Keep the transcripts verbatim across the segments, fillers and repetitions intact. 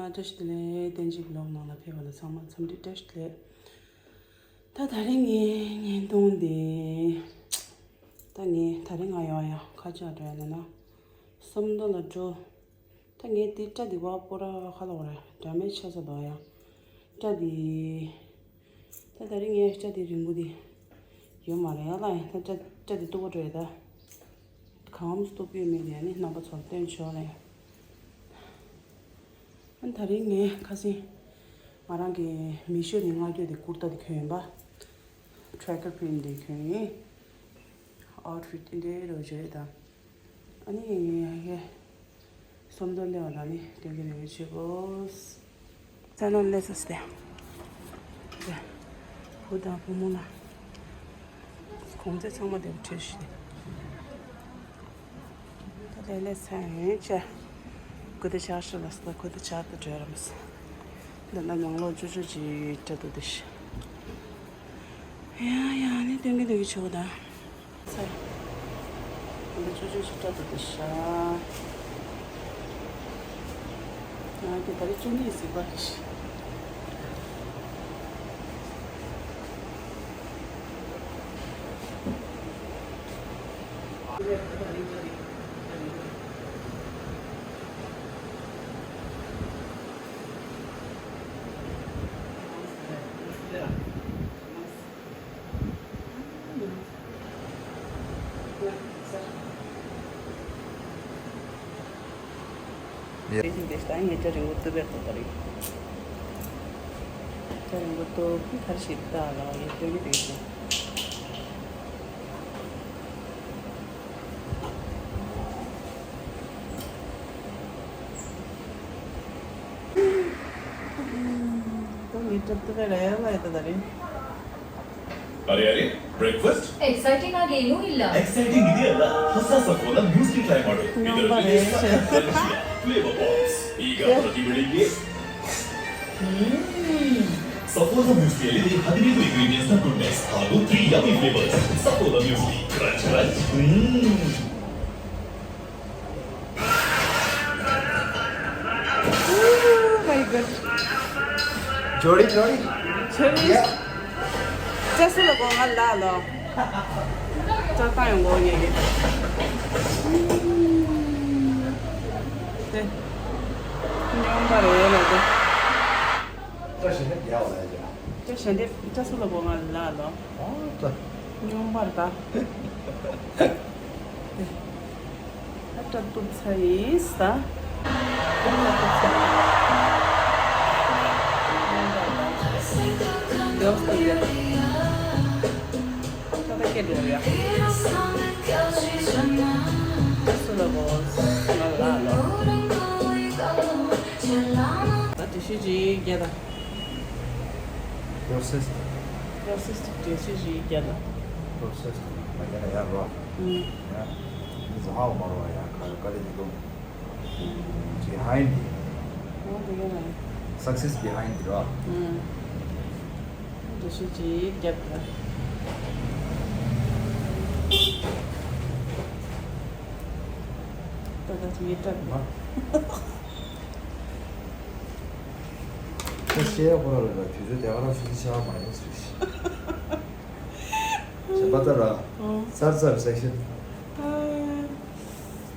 བཀྲ་ཤིས་བདེ་ལེགས། བསྟན་འཛིན་བི་ལོག་ནང་ལ་ཕེབས་པ་ལ་ཚང་མ་འཚམས་འདྲི་བཀྲ་ཤིས་བདེ་ལེགས། ད་དེ་རིང་ངའི་བརྙན་ཐུང་འདི། ད་ངས་དེ་རིང་ང་ཡོང་ཡ་ཁ་ཆག་འགྲོ་ཡ་ན་ན། བསམ་མདོ་ལ་འགྲོ། ད་ངས་འདི་སྐྲ་འདི་བ་སྤོ་ར་ཁ་ལོག་རེད། འདྲ་མེད་ཆ་ས་འདུག་ཡ། སྐྲ་འདི། ད་དེ་རིང་ངའི་སྐྲ་འདི་རིང་པོ་འདི་ཡོད་མ་རེད་ཡ་ལ། ཡ་ད་སྐྲ་སྐྲ་འདི་སྟུག་པོ་འགྲོ་ཡ་ད། གང་འམ་སྟུག་པོ་ཡོད་མེད་འདི་ཡ་ནི་རྣམ་པ་ཚོར་སྟོན་ཆོག་ལ་ཡ། ཨ་ནི་དེ་རིང་ངས་ཁ་སང་ང་རང་གི་མི་ཤོ་ནས་མངགས་རྒྱུ་དེ་ཀུར་ཏ་དེ་གྱོན་ཡིན་པ། ཊི་རེ་ཀར་པི་རིན་ཊི་དེ་གྱོན་ཡིན། ཨའུ་ཊི་ཕིཊ་དེ་འདྲའི་རོ་བྱོས་དང་། ཨ་ནི་ངས་ཡ་གི་བསམ་མདོ་སླེབས་པ་དང་ནི་སྟོན་གྱི་རེ་བ་བྱེད་དགོས། ས་ལམ་སླེབས་ས་སྟེ། བུ་དང་བུ་མོ་ལ། གོང་ཚད་ཚང་མ་དེ་བྲིས་ཤིག་ད་ལས་ལས་ཚན་ཡོད་ཅེ། གུ་དེ་ཆགས་ཤིག་ལ་སྟ་གུ་དེ་ཆགས་ཏུ་བྲོས་རམས། འདི་ན་ནང་ལོགས་ཅུ་ཅུ་ཅི་ཡོད་ཏྲ་ཏུ་དེ་ཤི། ཡ་ཡ་ནི་སྟོན་གི་འདུག་གི་ཆོག་ད། ཚ། འདི་ཅུ་ཅུ་ཅི་ཏྲ་ཏུ་དེ་ཤ། ང་གི་ད་རེས་བཅུ་གཉིས་ཟིན་པ་གི་ཤི། ཡེ། དེ་བཞིན་དེ་ལྟ་ངས་སྐྲ་རིང་པོ་གཏུབ་པའི་ཐོག་ད་རེད། སྐྲ་རིང་པོ་གཏུབ་ཀྱི་ཁར་ཞིག་ལྟ་ལ་ཡེ་སྟོན་གྱི་དེ་བཞིན། ད་ངས་སྐྲ་གཏུབ་པའི་ར་ཡ་ལ་ཡེ་ད་ད་རེད། अरे अरे, breakfast? Exciting आ गई हूँ इल्ला। एक्साइटिंग इदे अल्ला, ಹೊಸ ಸಫೋಲಾ ಮ್ಯೂಸ್ಲಿ ಟ್ರೈ ಮಾಡು. ಇದರಲ್ಲಿದೆ ಸಕ್ಕರೆ ಕ್ರಂಚಿಯ ಫ್ಲೇವರ್ ಬಾಕ್ಸ್. ಈಗ ಪ್ರತಿ ಬೆಳಿಗ್ಗೆ ಸಫೋಲಾ ಮ್ಯೂಸ್ಲಿಯಲ್ಲಿ ಹದಿನೈದು ಇಂಗ್ರೀಡಿಯೆಂಟ್ಸ್ ನ ಗುಡ್ನೆಸ್ ಹಾಗೂ three yummy flavours. Saffola muesli, crunch crunch. Oh my god. जोड़ी जोड़ी। छोरी। या। ཅ་སུ་ལ་གོ་ང་ལ་ལོ། ཅ་ཏང་ཡོང་གོ་ངེ་གི། དེ། སྙོམས་པར་འོ་ལ་དེ། ཅ་ཞེ་ནས་རྒྱ་བ་ལ་ཡ། ཅ་ཞེ་འདེབས་ཅ་སུ་ལ་གོ་ང་ལ་ལོ། ཨོ་ད། སྙོམས་པར་ད། ཨ་ཏྲ་གཏུབ་ཚར་ཡིན་ས། ཨ་ཏྲ་གཏུབ་ཚར་ཡོད་ས་ཡོད། ད་ད་སྐད་འགྲོ་ཡ། སུ་ལ་གོ་ང་ལ་ལོ། ད་དེ་ཤི་ཅི་རྒྱ་ད། process process དེ་ཅི་ཞིག་རྒྱ་ལ། process མ་རྒྱ་ན་ཡ་རོ། ཨུམ། ཡ། མི་ཟ་ཧ་མ་རོ་ཡ་ཁ་ཁ་ལེ་ནི་ཀོ། behind it འོ་དེ་ག་ལ། success behind it རོ། ཨུམ། དེ་ཤི་ཅི་རྒྱ་ད། ད་ད་ཅི་ཡེ་ད། ཁོ་ཤེས་ཁོ་ར་ལ་དུས་ཚོད་དེ་ག་རང་ཆུ་ཚོད་ཆ་མ་ཡིན་ཟེར་ཞིག་གཞན་པ་ལྟར་ར། ཨོ། ཚར་ཚར་ཟེར་ཞིག་ཨ།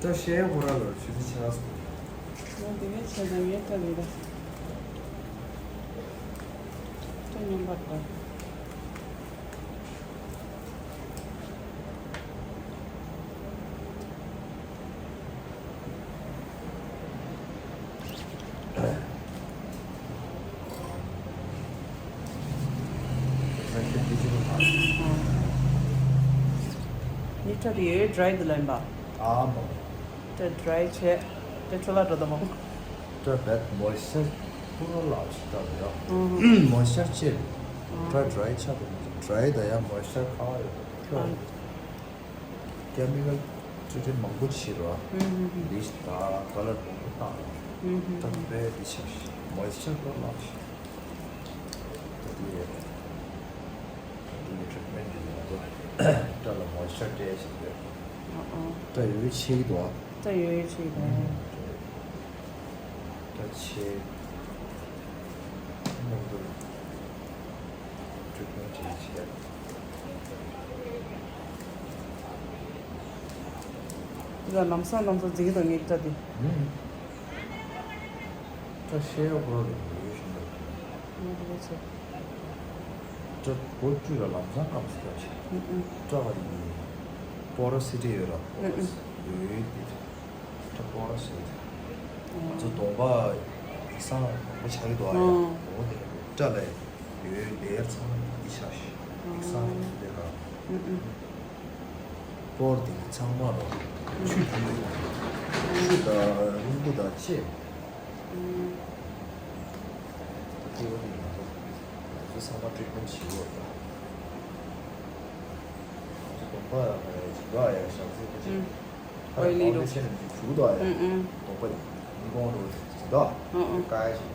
ད་ཤེས་ཁོ་ར་ལ་ཆུ་ཚོད་ཆ་སོང་། ང་དེ་གའི་ཆ་ཚང་ཡོད་ད་རེད་ད། ད་མཉམ་པར་ད། ནི་ཁྲ་དེ་ཡོད་ཌ་རའི་དུ་ལེན་པ། ཨ་མོ། ད་ཌ་རའི་བྱས། ད་ཁྲོ་ལ་འགྲོ་ད་མོ། ད་བད་མོ་ཨིས་ཅར་པུ་ར་ལ་ཞིག་ད་ཡོད། མོ་ཨིས་ཅར་ཅེ། ད་ཌ་རའི་ཆ་དུ་མོ་ཌ་རའི་ད་ཡ་མོ་ཨིས་ཅར་ཁ་ཡོད། ཁྱོད། ཀེ་མི་ཀལ་ཊི་རི་ཊི་མང་པོ་བྱེད་རོགས། ལིས་དང་ཀ་ལར་མང་པོ་བཏང་རོགས། ད་བད་འདི་ཆ་ཞིག་མོ་ཨིས་ཅར་པུ་ར་ལ་ཞིག་ད་དེ་ཡོད། ད་དེ་ནི་ཊི་རི་ཊི་མེན་ཊི་ཡིན་ན་ད་ལ་མོ་ཨིས་ཅར་སྤྲད་བཞིན་ཡོད། ད་ཡོད་ཆེ་གི་འདུག་ད་ཡོད་ཆེ་གི་འདུག་ད་ཆེ། འདི་ལ་ལམ་སང་ལམ་སང་འཛིང་དང་ངེད་ཀྱི་སྐྲ་དེ། སྐྲ་ཤེས་ཡོད་པོ་རེད་ཡོད་བཞིན་དུ། ངེད་ཀྱི་ཚེ། སྐྲ་བོ་བཀྲུས་ལ་ལམ་སང་སྐམ་སྐམ་ཞིག་སྐྲ་བ་ཡི་པོ་རོ་སི་ཊི་ཡོད་ལ་པོ་རོ་སི་ཡོད་ཡོད་དེ། ཁྲ་པོ་ར་ཟེར། ང་ཚོ་གདོང་པ་ཡིག་ཚང་གདོང་པ་ཆགས་ཀྱི་འདུག་ཨ་ཡ། ཨང་། འོ་དེ་སྐྲ་ལ་ཡོད་ལེ་ཡར་ཚང་མ་འདི་ཆགས་ཤིང་ཡིག་ཚང་ལེ་ར། ཨུ་ཨུ། པོར་དེ་ཚང་མ་རོ། ཆུ་དེ་ཆུ་དང་རླུང་བུ་དང་བཅས། ཨུ། དེ་འོ་དེ་ང་ཚོ་ང་ཚོ་ཚང་མ་ཊི་རི་ཊི་མེན་ཊི་བྱེད་དགོས་ད། ང་ཚོ་གདོང་པ་ཡང་ཡང་བྱེད་དགོས་ཨ་ཡ་ཞག་ཚེ་པོ་ཆེ། ཨུ། ཨོའི་ལི་རོ། ཕའུན་ཌེ་ཤན་ཞིག་བྱུག་དོ་ཨ་ཡ། ཨུ་ཨུ། དོག་པ་ཉིན་གུང་རོ་ཟིག་དོ། ཨུ་ཨུ། ཀ་ཡ་ཞིག་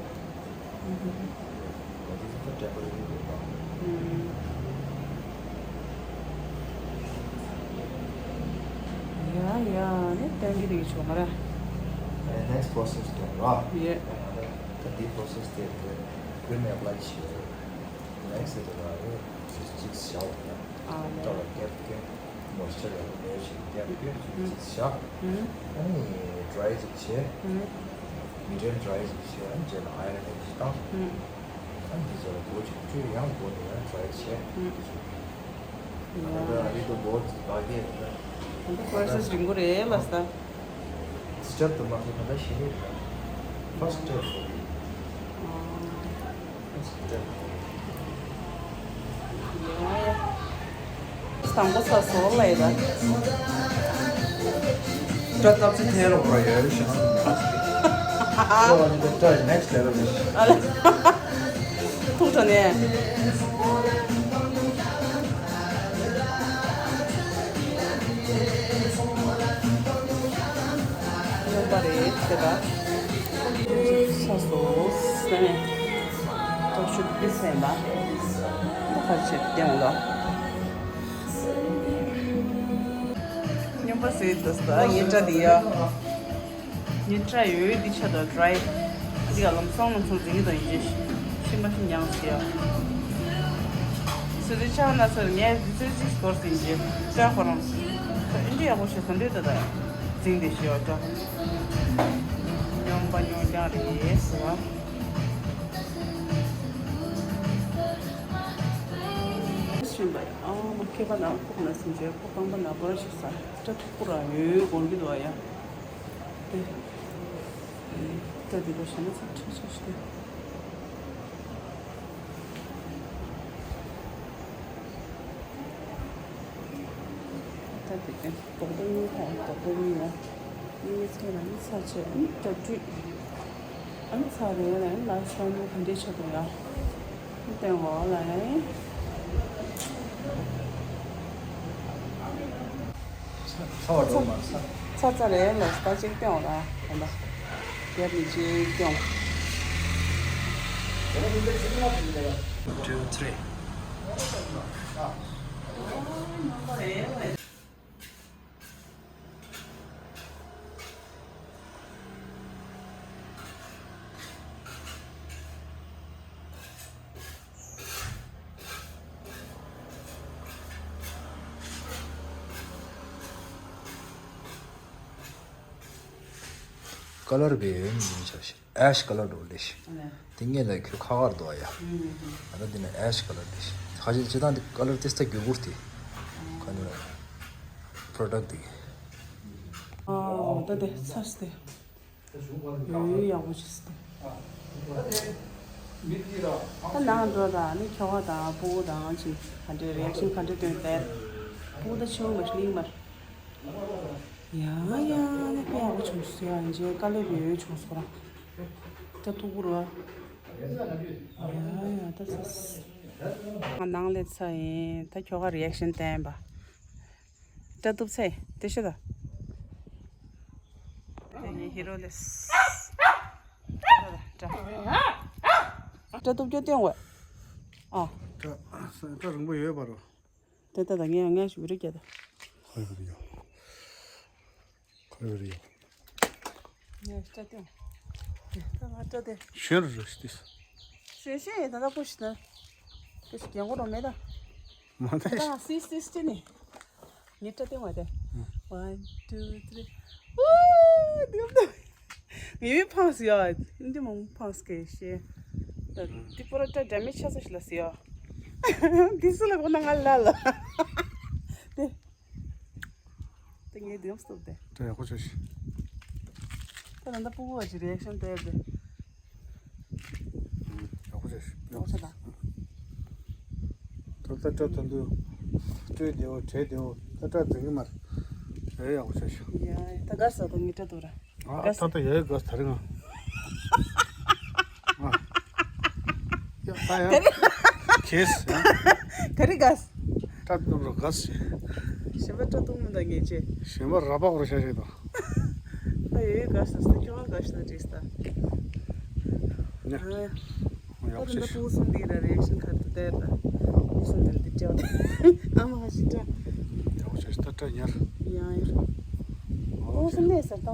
འོ་དེ་ཚོ་ད་ཊེམ་པོ་རེ་རི་རེད་དོ། ཨུ། ཡ་ཡ་ནི་ཏན་གི་རིག་ཆོག་མ་རེད། ཨེ་ནེག་སི་པོ་རོ་སེ་སི་དེ་ར། ཡེ། ད་དེ་པོ་རོ་སེ་སི་དེ་ཁྱོད་ནས་ཨེབ་ལའི་བྱེད། ནེག་སི་དེ་ར་རེད་ཅིག་བྱའོ། ཨ་ལེ། ད་ལ་ཀེབ་ཀེབ། མོ་ཨིས་ཅར་ཡག་པོ་མེད་ཅིག་རྒྱབ་ཀྱི་ཅིག་བཞག་ཨ་ནི་ཌི་རའི་ཅིག་བྱས། མི་ཌིཡམ་ཌི་རའི་ཅིག་བྱས། ཨ་ནི་རྗེས་ལ་ཨའི་རན་ཅིག་བཏང་། ཨ་ནི་འདི་ཚོ་ལ་སྒོ་ཅིག་བཅུ་ཡང་སྒོ་ནས་ཡང་ཌི་རའི་བྱས། ཨ་ནི་ད་ཨ་རི་དུ་སྒོ་ཅིག་བག་གས་ད་ད་པོ་རོ་སེ་སི་རིང་པོ་རེད་ལ་ས། སི་ཊེབ་དུ་མ་སོང་ད་ད་ཤེས་རེད། ཕར་སི་ཊེབ་སོང་། དང་པོ་ས་སོ་ལ་ཡི་ད། སྐྲ་སྟབས་ཚེ་ཐལ་རོགས་པ་ཡོད་རེད་ཤག་ཨ་ལ། ཁོ་བ་ནི་ད་སྐྲ་ནེག་སི་ལེ་ཝལ་རེད། ཨ་ལ། ཐུག་འགྲོ་ནས། སྨྱོན་པ་རེད་དེ་ད། ས་སོ་སེ་ནས། ཏོག་ཤུ་པི་སེན་པ། ད་ཁ་ཆེ་སྟེང་ལ། སྨྱོན་པ་ཟེར་དུས་ད་ངའི་སྐྲ་འདི་ཡ། ངའི་སྐྲ་ཡོད་འདི་ཆ་དང་ཌི་རའི། འདི་ག་ལམ་སང་ལམ་སང་འཛིང་གི་དང་ཡིན་གྱི། ཤི་མ་ཤི་མྱངས་ཟེར་ཡ། སོ་སོའི་ཆགས་ན་ཚོར་ངས་འདི་ཚོའི་ཅིག་སྐོར་ཟིན་གྱི། སྐྲ་ཁོ་རང་། ཨིན་ཇི་ཡག་པོ་ཞིག་ཟ་འདོད་ད་ད། འཛིང་བསྡད་ཤི་ཡ་སྐྲ། སྨྱོན་པ་སྨྱོན་རྐྱང་རེད་ཟེར་བ། ཤུན་པ་ཡ། ཨ་མ་ཁེ་པ་ན་ཁུག་ན་སིན་ཇེ་ཁོ་རྐང་པ་ན་པོ་ར་ཞིག་ས། སྐྲ་ཐུག་པོ་ར་ཡོད་གོང་གི་འདུག་ཡ། ཏེ། ཏེ་འདི་ལོ་ཞེ་ན་ཚ་ཁྲི་ཆ་ཞིག་ཏེ། ཏེ་འདི་ཏེ་དོག་པོ་གཉིས་ཁ་དོག་པོ་གཉིས་ཡ། གཉིས་ཚེ་ལ་ནི་ཚ་ཆེ་ཨ་ནི་སྐྲ་བཀྲུས། ཨ་ནི་ཚ་རེ་ལ་ནི་ལ་སོང་ནི་ག་འདྲས་ཆགས་འདུག་ཡ། ཏེ་འོ་ལ་ཡ། ཚ་བ་འགྲོ་མ་ཚ། ཚ་ཚ་རེད་ལ་ད་ཅིག་སྟོན་ལ་ད་ལྟ། རྒྱབ་ནས་ཅིག་སྟོན། Two, three. ཀ་ལར་བེ་ཡོད་མི་ཆ་ཤི་ཨེཤ་ཀ་ལར་འགྲོ་ལེ་ཤི། དེ་ངས་ལ་ཁྱོད་ཁ་ཁར་འདུག་ཡ། ཨ་ད་དེ་ན་ཨེཤ་ཀ་ལར་ལེ་ཤི། ཁ་ཤས་ཅི་དང་དེ་ཀ་ལར་ཏེ་སྟ་གྱུར་གྱུར་དེ། ཁ་ཉོ་པྲོ་ཌག་དེ། ཨ་ད་དེ་ཚར་སྟེ། ཡོད་ཡོད་ཡག་པོ་ཞིག་སྟེ། ད་ནང་འགྲོ་དང་ནི་ཁྱོ་ག་དང་སྤུ་གུ་དང་ཅིག་ག་འདྲའི་རི་ཨེག་ཤན་ག་འདྲ་སྟོན་ཏེ། སྤུ་གུ་ད་ཆེ་བོ་མ་གླིང་མར། ཡ་ཡ་ནི་དཔེ་ཡག་པོ་བྱུང་སོང་ཡ། ཡིན་ཅེ་དཀའ་ལས་ཡོད་ཡོད་བྱུང་སོང་ར། ད་ཐུག་པོ་ར། ཡ་ཡ་ད་ས། ང་ནང་ལས་ཚ་ཡིན། ད་ཁྱོ་ག་རི་ཨེག་ཤན་བསྟན་པ། སྐྲ་གཏུབ་ཚེ་དེ་ཤི་ད། དེ་ངའི་ཧི་རོ་ལས། སྐྲ་གཏུབ་རྒྱུ་སྟོན་འོས། ཨ། སྐྲ་སྐྲ་རིང་པོ་ཡོད་པ་རོ། དེ་ལྟ་ད་ངས་ངས་ཞུ་རིག་རྒྱ་ད། ཁོ་ཡོད་རེད་ཡོད། ཁོ་ཡོད་རེད་ཡོད། ངས་སྐྲ་སྟོན། དེ་ལྟ་ང་སྐྲ་དེ། ཞོན་རུ་རུ་ཤི་དུས། ཞེས་ཞེས་ད་ལྟ་ཀུ་ཤི་ན། ཀུ་ཤི་རྒྱན་གོ་རོ་མེད་ད། མ་ད་ད་སིས་སིས་ཅི་ནི། ངའི་སྐྲ་ཏི་མ་དེ། One, two, three. ཝུ། དེ་ཡོད་ད། ངའི་མི་ཕངས་ཡོད། འདི་མང་ཕངས་ཀེ་ཤེ། ད་དེ་པོ་ར་སྐྲ་འདྲ་མི་ཆ་ས་ཤི་ལ་སི་ཡོད། དེ་སུ་ལ་གོ་ན་ང་ལ་ལ། དེ། དེ་ངའི་དེ་ཡོད་སྟོབས་དེ། དེ་ཡག་པོ་བྱོས་ཤིག་ད་ད་ལྟ་སྤུ་གུ་བ་ཞིག་རི་ཨེག་ཤན་དེ་དེ། ཡག་པོ་བྱས་ཤག་ཡག་པོ་བྱས་ད། ད་ལྟ་སྐྲ་ཐོན་དུས་སྤྲོད་བདེ་བོ་བྲེག་བདེ་བོ་ད་སྐྲ་འཛིན་གི་མ་རེད། ཨེ་ཡག་པོ་བྱས་ཤག་ཡ་ད་ག་ས་ད་ངི་སྐྲ་དུ་ར། ཨ་ད་ད་ཡ་ཡ་ག་ས་ད་རེད་ང་། ཨ། ཡ་ད་ཡ། ག་རེ། གེས་ཡ། ག་རེ་ག་ས། སྐྲ་གཏུབ་རོགས་ག་ས་ཞེས། གཞན་པ་སྐྲ་གཏུབ་མི་འདང་ངེས་ཆེ། གཞན་པ་ར་པག་རོ་ཤ་ཤེས་དང་། ད་ཡོད་ག་ས་ད་ཁྱོད་ག་ས་ད་བྲིས་ད། ཉ། ཨ། ཡག་པོ་ད་བྱས་ད་ཤག་ཕུ་གུ་གསུམ་འདི་ར་རེ་ཤན་ཁར་དུ་བསྡད་ད། ཕུ་གུ་གསུམ་འདི་འདི་སྤྲད་ད། ཨ་མ་ཧ་ཤི་ད། ཡག་པོ་བྱས་ཤག་ད་སྐྲ་ཉར། ཡ་ཡ། ཕུ་གུ་གསུམ་ནས་ཟེར་ད་ད།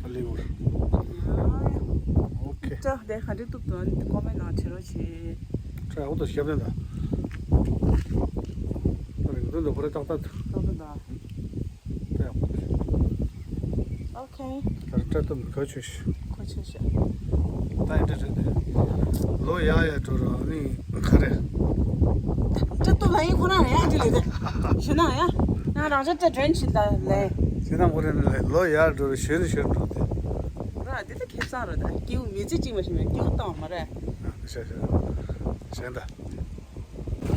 ཨ་ལེ་བོར། ཨོ་ཁེ། ཅག་དེ་ག་འདྲ་གཏུབ་དོན་ཀོ་མེན་ནང་བྱེད་རོགས་བྱེད། ཅག་འོ་དོ་ཞབས་ལེན་ད། རིང་དོན་དུ་བོར་ཏག་ཏག་ཏུ། ཏག་ཏག་ད། ད་ཡག་པོ་རེད། ཨོ་ཁེ། ད་སྐྲ་གཏུབ་ག་ཆོད་ཤི། ག་ཆོད་ཤི། ད་ཡིན་འདྲ་རེད་དེ། ལོ་ཡག་ཡག་འགྲོ་རོགས་ནི་ག་རེ། སྐྲ་གཏུབ་ལ་ཡིན་ཁོ་རང་ཡང་འདི་ལས་དེ། ཞུ་ན་ཡ། ང་རང་ཅག་སྐྲ་སྒྲོན་ཕྱིན་ད་ལས། ཞེ་ན་མོ་རེ་ནི་ལས་ལོ་ཡར་འགྲོ་རེ་ཞོན་རེ་ཞོན་འགྲོ་དེ། ར་འདི་ལ་ཁེ་བཟང་རེད་ད་སྐྱེའུ་མི་ཚེ་གཅིག་མ་ཤི་མེད་སྐྱེའུ་བཏང་བ་མ་རེད། ཤ་ཤ་ཤ་ད།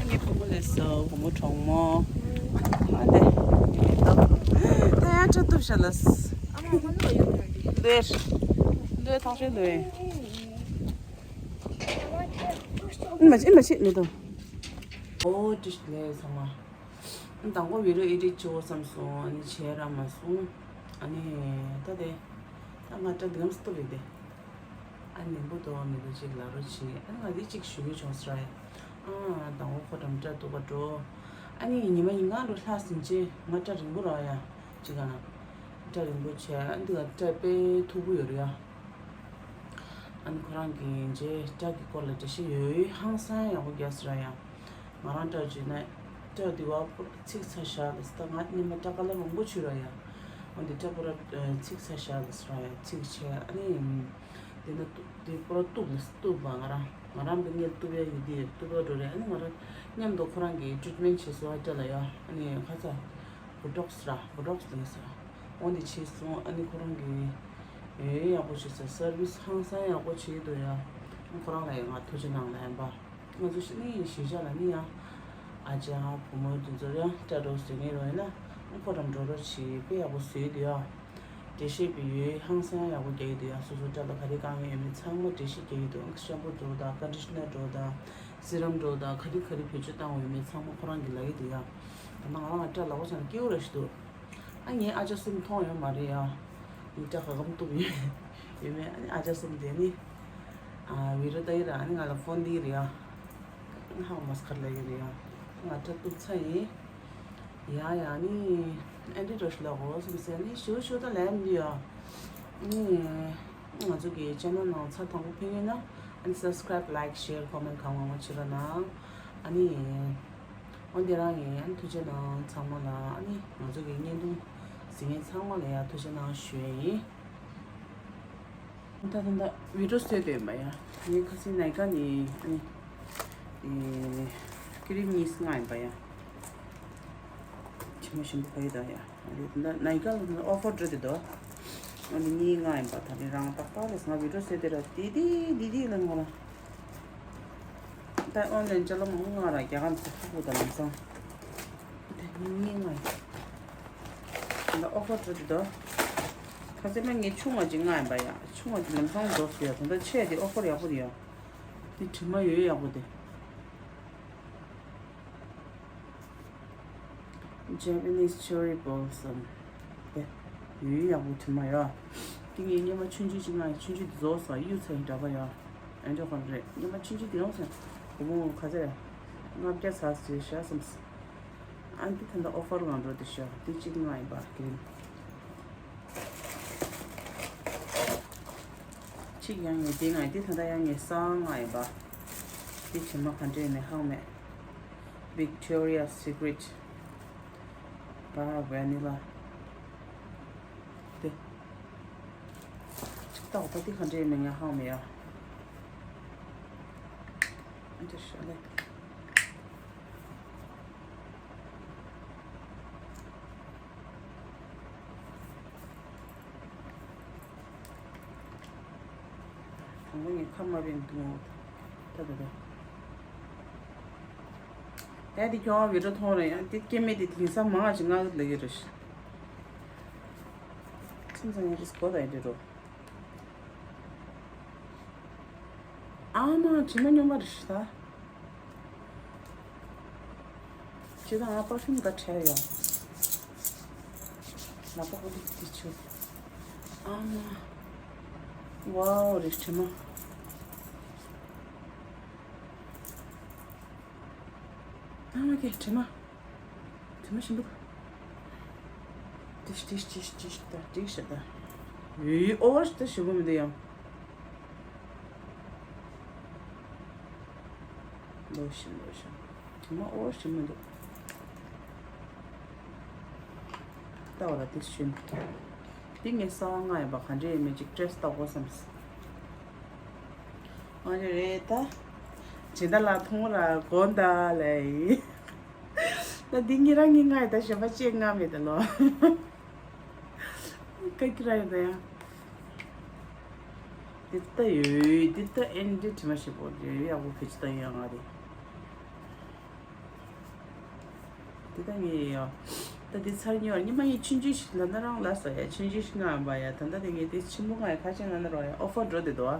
ངའི་བུ་མོ་ལས་སོ་བུ་མོ་གྲོགས་མོ། ཨ་ལེ། ད་ཡར་སྐྲ་གཏུབ་ཤ་ལ། ལོས། ལོས་ཐག་ཆོད་ལོས། ཨིན་མ་ཅི་ཨིན་མ་ཅི་མི་འདུག་ཨོ་ཏི་ལས་ཚང་མ། དང་པོ་བི་ཌིའོ་ཨེ་ཌིཊ་བྱེད་འོ་བསམ་སོང་ཨ་ནི་བྱས་ར་མ་སོང་། ཨ་ནི་ད་དེ་ད་ང་སྐྲ་འདི་ངམ་སྟོབས་ཡོད་དེ། ཨ་ནི་མི་འདུག་མི་འདུག་ཅིག་ལབ་རོགས་བྱེད། ཨ་ནི་ང་འདི་གཅིག་ཞུ་གི་བྱུང་ཟེར་ཡ། ཨ་དང་པོ་ཁོ་འགྲམ་སྐྲ་གཏུབ་པ་འགྲོ། ཨ་ནི་ཉི་མ་ཉིན་གང་འགྲོ་ལྷག་ཟིན་ཅེ་ང་སྐྲ་རིང་པོ་རག་ཡ། ཅིག་ག་ན། སྐྲ་རིང་པོ་བྱས་ཨ་འདི་ག་སྐྲ་དཔེ་མཐུག་པོ་ཡོད་རེད་ཡ། ཨ་ནི་ཁོ་རང་གིས་རྗེས་སྐྲ་གི་སྐོར་ལ་འགྲེལ་བཤད་ཡོད་ཧང་སང་ཡག་པོ་རྒྱག་ཟེར་ཡ། ང་རང་སྐྲ་བྱས་ན་སྐྲ་འདི་བ་ཚིག་ཚ་ཤག་ལ་ད་ང་སྙེ་མ་སྐྲ་དཀར་ལ་མང་པོ་བྱུས་ར་ཡ། འོན་ཏེ་སྐྲ་པོ་ར་ཚིག་ཚ་ཤག་ལ་ཟེར་ཡ་ཚིག་ཆེ་ཨ་ནི། འདི་ན་འདི་པོ་ར་གཏུབ་ལ་གཏུབ་པ་ང་རང་ང་རང་འདི་ངས་གཏུབ་ཡ་ཡོད་དེ་གཏུབ་པ་འགྲོ་རེད་ཨ་ནི་ང་རང་མཉམ་དུ་ཁོ་རང་གིས་ཊི་རིཊ་མེན་ཊི་བྱས་སོང་ཨ་སྐྲ་ལ་ཡ་ཨ་ནི་ཁ་ཚ། བོ་ཊོག་སི་ར་བོ་ཊོག་སི་ལེན་ས། འོ་འདི་བྱས་སོང་ཨ་ནི་ཁོ་རང་གིས་ཨེ་ཡག་པོ་བྱས་ས་སར་བི་སི་ཧང་སང་ཡག་པོ་བྱས་འདུག་ཡ། ཁོ་རང་ལ་ཡང་ང་ཐུགས་རྗེ་གནང་ལ་ཡིན་པ། ང་ཚོ་ཤི་ནི་གཞིས་ཆགས་ལ་ནི་ཡང་ཨ་ཅག་བུ་མོ་དེ་ཚོར་ཡང་སྐྲ་རོགས་བཟོས་ངེས་རོགས་ཡིན་ན་ཁོ་རང་འགྲོ་རོགས་བྱས་དཔེ་ཡག་པོ་བཟོས་འདུག་ཡ། འགྲེལ་བཤད་པའི་ཡོད་ཧང་སང་ཡག་པོ་རྒྱག་གི་འདུག་ཡ། སོ་སོ་སྐྲ་ལ་ག་རེ་བཀང་ཡོད་མེད་ཚང་མ་འགྲེལ་བཤད་རྒྱག་གི་འདུག་ཤམ་པུ་འགྲོ་དང་ཀན་ཌི་ཤི་ནར་འགྲོ་དང་སི་རམ་འགྲོ་དང་ག་རེ་ག་རེ་བེད་སྤྱོད་བཏང་ཡོད་མེད་ཚང་མ་ཁོ་རང་གིས་ལབ་ཀྱི་འདུག་ཡ། ད་ནང་ང་རང་སྐྲ་ལག་པ་བྱས་ན་སྐྱིད་པོ་ར་ཞིག་འདུག་ཨ་ངའི་ཨ་ཅག་གསུམ་མཐོང་ཡོད་མ་རེད་ཡ། ངའི་སྐྲ་ག་གམ་གཏུབ་ཡོད་ཡོད་མེད་ཨ་ནི་ཨ་ཅག་གསུམ་དེ་ནི་ཨ་བི་ར་ཏ་ཡི་ར་ཨ་ནི་ང་ལ་ཕོན་འདི་རེད་ཡ། ཧ་མ་སི་ཁར་ལ་ཡོད་རེད་ཡ། ང་སྐྲ་གཏུབ་ཚར་ཡིན། ཡ་ཡ་ནི་ཨན་ཏི་རོ་ཤི་ལ་གོ་སམ་སེ་ནི་ཞུ་ཞུ་ད་ལན་འདི་ཡ། ནི་ང་ཚོ་གི་ཅེ་ནལ་ནང་ཚར་དང་པོ་ཕེབས་ཡིན་ན་ཨ་ནི་སབ་སི་ཀ་རའིབ་ལའིཀ་ཤེར་ཀོ་མེན་གང་མང་མང་བྱེད་རོགས་གནང་། ཨ་ནི་འོ་འདི་རང་ཡིན་ཨ་ནི་ཐུགས་རྗེ་གནང་ཚང་མ་ལ་ཨ་ནི་ང་ཚོ་གི་བརྙན་ཐུང་གཟིགས་མཁན་ཚང་མ་ལ་ཡ་ཐུགས་རྗེ་གནང་ཞུ་ཡ་ཡིན། ད་ད་ད་བི་ཌིའོ་བཟོས་དེ་ཡིན་པ་ཡ། ངས་ཁ་སང་ནའི་ཀ་ནས་ཨ་ནི་ཀི་རིམ་གཉིས་མངགས་ཡིན་པ་ཡ། ཆེ་མོ་ཞིམ་པོ་ག་ཡི་ད་ཡ། ཨ་ནི་ད་ནའི་ཀ་ལ་ཨོ་ཕར་འགྲོ་དེ་དོ། ཨ་ནི་གཉིས་མངགས་ཡིན་པ་ད་ནི་རང་ཏག་ཏག་ལས་ང་བི་ཌིའོ་བཟོས་དེ་ར་དེ་དེ་དེ་དེ་ལ་ངོ་ལ། ད་ཨོན་ལན་ཅ་ལ་མང་པོ་མངགས་ར་རྒྱ་གར་ཚོ་ཕུ་བོ་ད་ལམ་སང་། དེ་གཉིས་མངགས་ཡིན། ད་ཨོ་ཕར་འགྲོ་དེ་དོ། ཁ་སེ་མ་ངས་ཆུང་བ་ཅིག་མངགས་ཡིན་པ་ཡ། ཆུང་བ་ཅིག་ལམ་སང་འགྲོ་སོང་ཡ། ད་ལྟ་ཆེ་དེ་ཨོ་ཕར་ཡག་པོ་དེ་ཡ། དེ་དྲི་མ་ཡོད་ཡག་པོ་དེ། Japanese cherry blossom དེ་ཡོད་ཡག་པོ་དྲི་མ་ཡ། དེ་ངས་སྙེ་མ་ཆུང་ཆུང་ཅིག་མངགས་ཡ། ཆུང་ཆུང་དེ་རྫོགས་སོང་གཡུག་ཚར་ཡིན་འདྲ་པ་ཡ། ཨེ་འདྲ་ཁོ་རེད། སྙེ་མ་ཆུང་ཆུང་དེ་ཡོང་སོང་། སྒོར་མོ་ག་ཚད་རེད། ལྔ་བརྒྱ་ཚར་ཟེར་བཞག་བསམ་སོང་། ཨ་འདི་ད་ལྟ་ཨོ་ཕར་ལ་འགྲོ་དེ་ཤག་འདི་གཅིག་མངགས་ཡིན་པ་གི་རེད། གཅིག་ཡང་ངས་འདི་ང་འདི་ད་ལྟ་ཡང་ངས་གསང་ང་ཡིན་པ། འདི་བྱེ་མ་ག་འདྲས་ནས་ཧང་མེད། Victoria's Secret Bar Vanilla། འདི་གཅིག་ལྟ་བ་ད་འདི་ག་འདྲས་ནས་ངས་ཧང་མེད་ཡ། འདི་ཤ་ལེ། དང་པོ་ངས་ཁ་མ་བེན་འདུག་ད་ད་ད། ཡ་དེ་ཁྱོད་བི་ཌིའོ་མཐོང་རེད་ཡ། དེ་སྐྱེ་དམན་དེ་དེང་སང་མང་ཞིག་ང་ལ་ཡོད་རེད། ཚིམ་ཚང་ཡ་རིས་གོ་ད་ཡ་དེ་རོ། ཨ་མ་དྲི་མ་སྙོམས་པ་རེད་ཤི་ད། ཅི་ད་ང་པར་ཕིའུམ་ག་ཁྲལ་ཡོང་། ལག་པ་ཀོ་ཏི་ཏི་ཆུ། ཨ་མ། ཝའོ་རེད་དྲི་མ། ཨ་མ་ཀེ་དྲི་མ། དྲི་མ་ཞིམ་པོ། ཏིཤ་ཏིཤ་ཏིཤ་ཏིཤ་ད་ཏིཤ་ད། ཡུ་ཨོ་ཝར་ད་ཞིམ་པོ་མི་འདུག་ཡང་། ལོ་ཞིམ་ལོ་ཞིམ། དྲི་མ་ཨོ་ཝར་ཞིམ་མི་འདུག་ད་བ་ལ་ཏིཤ་ཞིམ། འདི་ངས་གསང་བ་ང་ཡིན་པ་ག་འདྲས་ཡིན་མིན་ཅིག་ཊེསི་ཊི་བཏང་དགོས་བསམས། ཨ་རེ་རེད་ད། ཇི་ལྟར་ལ་མཐོང་ར་དགོན་ད་ལེ། ད་འདི་ངེད་རང་ངི་ང་ཡི་ད་གཞན་པ་ཅེས་ང་མེད་ད་ལོ། ཀ་ཀི་ར་ཡོད་ད་ཡ། འདི་ད་ཡོད་འདི་ད་ཨེན་འདི་དྲི་མ་ཞིག་པོ་ཡོད་ཡག་པོ་བེད་སྤྱོད་ད་ཡོད་ང་རེད། འདི་ད་ངས་ཡོད། ད་འདི་ཚར་ཉོ་ཉི་མ་ངས་ཆུང་ཆུང་ཞིག་ལ་ན་རང་ལ་ས་ཡ་ཆུང་ཆུང་ཞིག་ང་ཡིན་པ་ཡ་ད་ད་དེ་ངས་དེ་ཆེན་པོ་ང་ཡ་ཁ་ཆེན་ལ་ན་རོ་ཡ་ཨོ་ཕར་འགྲོ་དེ་དོ་ཨ།